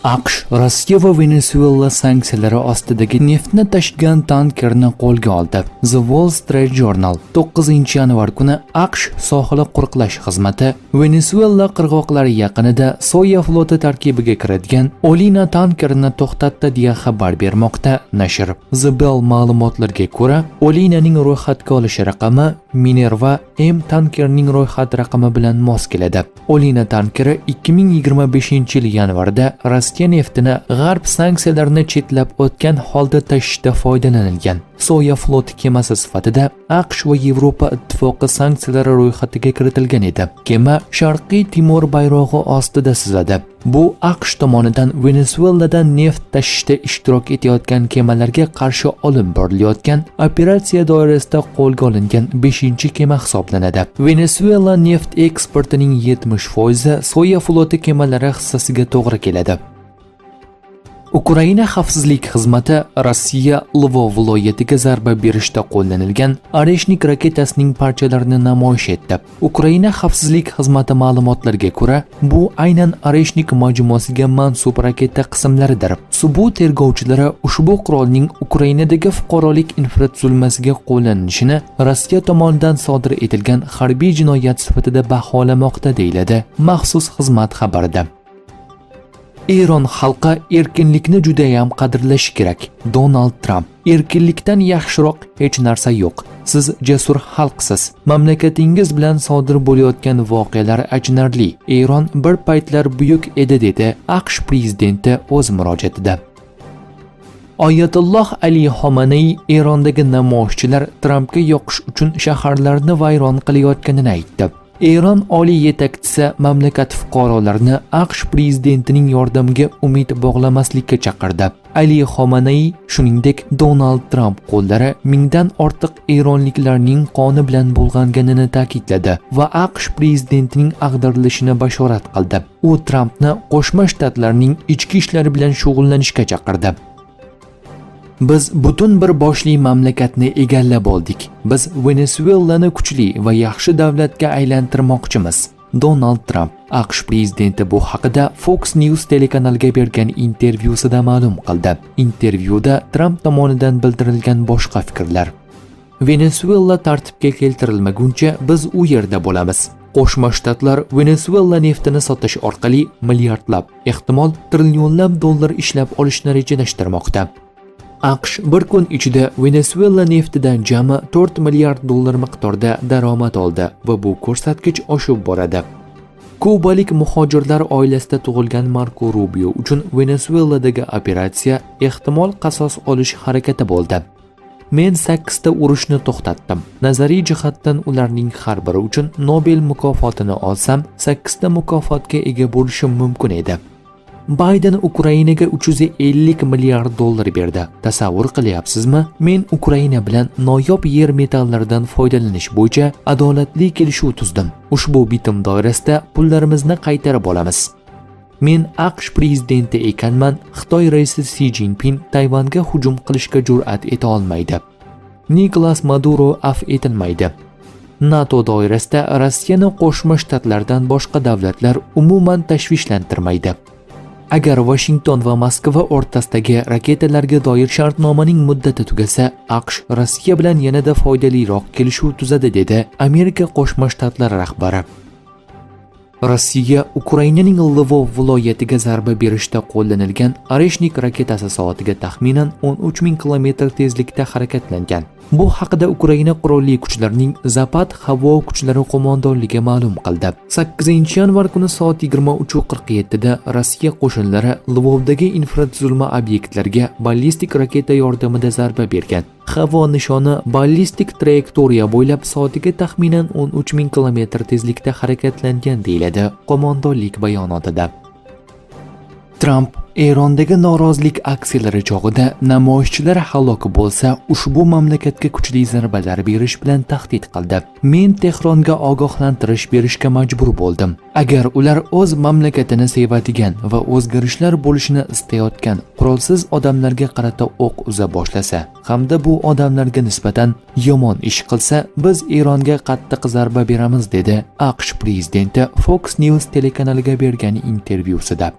AQSh Rossiya va Venesuela sanksiyalari ostidagi neftni tashigan tankerni qo'lga oldi. The Wall Street Journal. 9-yanvar kuni AQSh sohili qo'riqlash xizmati Venesuela qirg'oqlari yaqinida Soya floti tarkibiga kiradigan Olina tankerini to'xtatdi, deya xabar bermoqda nashr. The Bell ma'lumotlariga ko'ra, Olinaning ro'yxatga olish raqami Minerva M tankerining ro'yxat raqami bilan mos keladi. Olina tankeri 2025-yil yanvarda Rossiya neftini g'arb sanksiyalarini chetlab o'tgan holda tashishda foydalanilgan. Soya floti kemasi sifatida AQSh va Yevropa Ittifoqi sanksiyalari ro'yxatiga kiritilgan edi. Kema Sharqiy Timor bayrog'i ostida suzadi. Bu AQSh tomonidan Venesueladan neft tashishda ishtirok etayotgan kemalarga qarshi olib borilayotgan operatsiya doirasida qo'lga olingan 5-kema hisoblanadi. Venesuela neft eksportining 70% Soya floti kemalari hissasiga to'g'ri keladi. Ukraina xavfsizlik xizmati Rossiya Lvov viloyatiga zarba berishda qo'llanilgan Oreshnik raketasining parchalarini namoyish etdi. Ukraina xavfsizlik xizmati ma'lumotlariga ko'ra, bu aynan Oreshnik majmuasiga mansub raketa qismlaridir. SBU tergovchilari ushbu qurolning Ukrainadagi fuqarolik infratuzilmasiga qo'llanilishini Rossiya tomonidan sodir etilgan harbiy jinoyat sifatida baholamoqda, deyiladi maxsus xizmat xabarida. Eron xalqi erkinlikni judayam qadrlashi kerak. Donald Tramp. Erkinlikdan yaxshiroq hech narsa yo'q. Siz jasur xalqsiz. Mamlakatingiz bilan sodir bo'layotgan voqealar achinarli. Eron bir paytlar buyuk edi, dedi AQSh prezidenti o'z murojaatida. Oyatulloh Ali Xomaney Erondagi namoyishchilar Trampga yoqish uchun shaharlarni vayron qilayotganini aytdi. Eron oliy yetakchisi mamlakat fuqarolarini AQSh prezidentining yordamiga umid bog'lamaslikka chaqirdi. Ali Xomaney, shuningdek, Donald Tramp qo'llari mingdan ortiq eronliklarning qoni bilan bulg'anganini ta'kidladi va AQSh prezidentining ag'darilishini bashorat qildi. U Trampni Qo'shma Shtatlarning ichki ishlari bilan shug'ullanishga chaqirdi. Biz butun bir boshli mamlakatni egallab oldik. Biz Venesuelani kuchli va yaxshi davlatga aylantirmoqchimiz. Donald Tramp. AQSh prezidenti bu haqida Fox News telekanaliga bergan intervyusida ma'lum qildi. Intervyuda Tramp tomonidan bildirilgan boshqa fikrlar: Venesuela tartibga keltirilmaguncha biz u yerda bo'lamiz. Qo'shma Shtatlar Venesuela neftini sotish orqali milliardlab, ehtimol trillionlab dollar ishlab olishni rejalashtirmoqda. AQSh bir kun ichida Venesuela neftidan jami 4 milliard dollar miqdorda daromad oldi va bu ko'rsatkich oshib boradi. Kubalik muhojirlar oilasida tug'ilgan Marko Rubio uchun Venesueladagi operatsiya ehtimol qasos olish harakati bo'ldi. Men 8 ta urushni to'xtatdim. Nazariy jihatdan ularning har biri uchun Nobel mukofotini olsam, 8 ta mukofotga ega bo'lishim mumkin edi. Bayden Ukrainaga 350 milliard dollar berdi. Tasavvur qilyapsizmi? Men Ukraina bilan noyob yer metallaridan foydalanish bo'yicha adolatli kelishuv tuzdim. Ushbu bitim doirasida pullarimizni qaytarib olamiz. Men AQSh prezidenti ekanman, Xitoy raisi Si Jinpin Tayvanga hujum qilishga jur'at eta olmaydi. Nikolas Maduro afv etilmaydi. NATO doirasida Rossiyani Qo'shma Shtatlardan boshqa davlatlar umuman tashvishlantirmaydi. Agar Vashington va Moskva o'rtasidagi raketalarga doir shartnomaning muddati tugasa, AQSh Rossiya bilan yanada foydaliroq kelishuv tuzadi, dedi Amerika Qo'shma Shtatlari rahbari. Rossiya Ukrainaning Lvov viloyatiga zarba berishda qo'llanilgan Oreshnik raketasi soatiga taxminan 13 ming kilometr tezlikda harakatlangan. Bu haqida Ukraina qurolli kuchlarining Zapad havo kuchlari qo'mondonligi ma'lum qildi. 8-yanvar kuni soat 23:47 da Rossiya qo'shinlari Lvovdagi infratuzilma obyektlariga ballistik raketa yordamida zarba bergan. Havo nishoni ballistik trayektoriya bo'ylab soatiga taxminan 13 ming kilometr tezlikda harakatlangan, deyiladi qo'mondonlik bayonotida. Tramp Erondagi norozilik aksiyalari chog'ida namoyishchilar halok bo'lsa, ushbu mamlakatga kuchli zarbalar berish bilan tahdid qildi. Men Tehronga ogohlantirish berishga majbur bo'ldim. Agar ular o'z mamlakatini sevadigan va o'zgarishlar bo'lishini istayotgan qurolsiz odamlarga qarata o'q uza boshlasa hamda bu odamlarga nisbatan yomon ish qilsa, biz Eronga qattiq zarba beramiz, dedi AQSh prezidenti Fox News telekanaliga bergan intervyusida.